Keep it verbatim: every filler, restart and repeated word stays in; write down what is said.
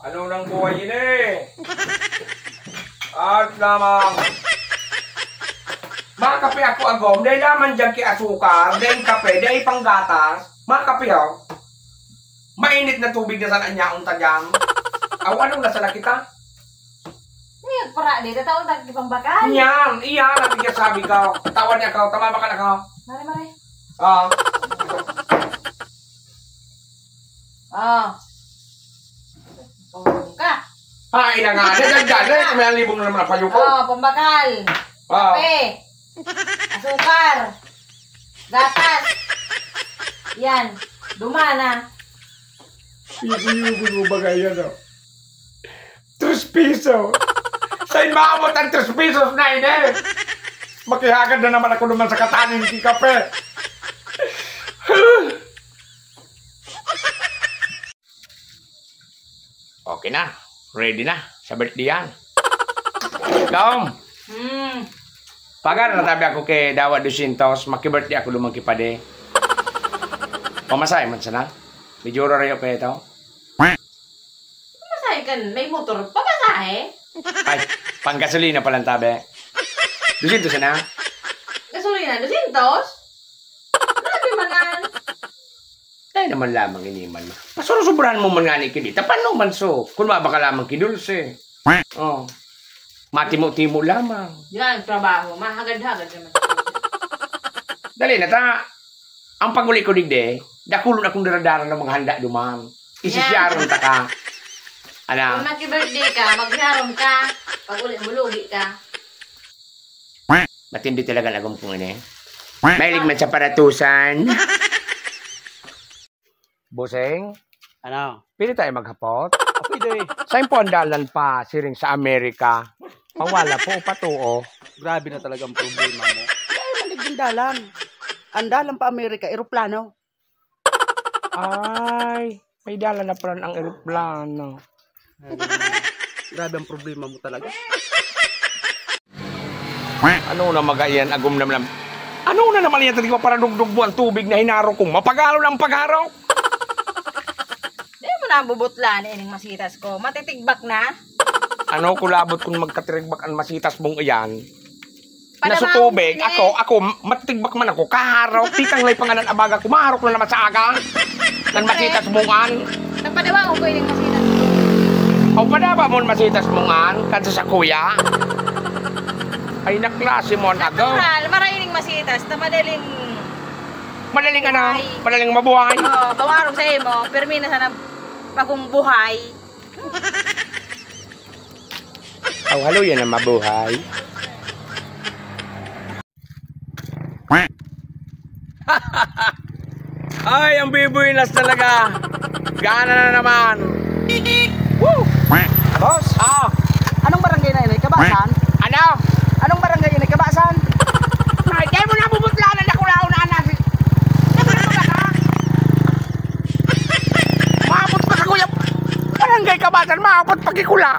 Ano nang buhay ini? At lamang. Makape ako agom, dahil laman dyan ki asukar, dahil kape, dahil panggatas. Makape, oh. Mainit na tubig na sana niya ang tadyang. Aw, anong nasa na kita? Ngayon, para di, tataon tag pambakal. Yan, iyan, ang sabi ko. Tawan niya ako, tama ba ka na ako? Mare, mare. Ah. Ah. Tulog ka. Ah, ina nga. Dagdag, dagdag. May alibong na naman ang payo ko. Oh, pambakal. Ah. Kape. Asukar. Gatas. Yan. Dumana. Yugo-yugo mo ba kaya, no? Tres piso. Saan maabot ang tres pisos na ini? Makihagad na naman ako naman sa kataning ki kape. Okay na. Ready na. Sa birthday yan. Tom, Hmm. Pagar na tabi ako kay Dawa dosyentos. Maki-birthday ako lumang kipade. Pamasahe man sana. Medyo rayo kaya ito. Pamasahe kan may motor. Pamasahe? Ay, panggasolina pa lang tabi. Dosyentos sana. Gasolina, dosyentos? Grabe man an. Dai naman lamang ini man. Pasurusubrahan mo man ngani kini. Tapano man so? Kun maba ka lamang ki dulse. Oh. Matimo-timo lamang. Yan, trabaho. Mahagad-hagad naman. Dali na ta. Ang pag-uli ko digdi, dakulon akong daradara ng mga handa duman. Isisyaron ta ka. Ana. Kung naki-birthday ka, magyaron ka. Pag uli, mulugi ka. Matindi talaga lagom kong ini. Mahilig man sa paratusan. Buseng, Ano? Pwede tayo maghapot? Ah, pwede. Saan po ang dalan pa siring sa Amerika? Pawala po o patuo? Grabe na talaga ang problema mo. Ay, maligid dalan. Ang dalan pa Amerika, eroplano. Ay, may dalan na pala ang eroplano. Grabe ang problema mo talaga. Ano na magayan, agom na malam. Ano na naman yan, tadi ko para dugdugbo ang tubig na hinaro kong mapagalon ang pagharo. Di mo na bubutlan ining masitas ko. Matitigbak na. Ano ko labot kung magkatirigbak ang masitas mong iyan? Nasa tubig, ako, ako, matitigbak man ako, kaharok, tikang lay panganan abaga, kumaharok na naman sa aga. Kan masitas mong an. Napadawa ko ko ining masitas. O padaba mo masitas mong an, kan sa kuya. Ay, naklase mo ang agaw. Natural, maraining masitas, na madaling... Madaling ano, madaling mabuhay. Oo, kawarog sa imo, permi na sana bagong buhay. Aw, haluya na mabuhay. Ay, ang bibuinas talaga. Gana na naman. Woo! Boss, Ah, anong barangay na ini? Kabasan? Ano? Anong barangay ini? Kabasan? Ay, di mo nabubutlanan ako na una na. Maabot pa sa kuya. Barangay Kabasan, maabot pa kikula.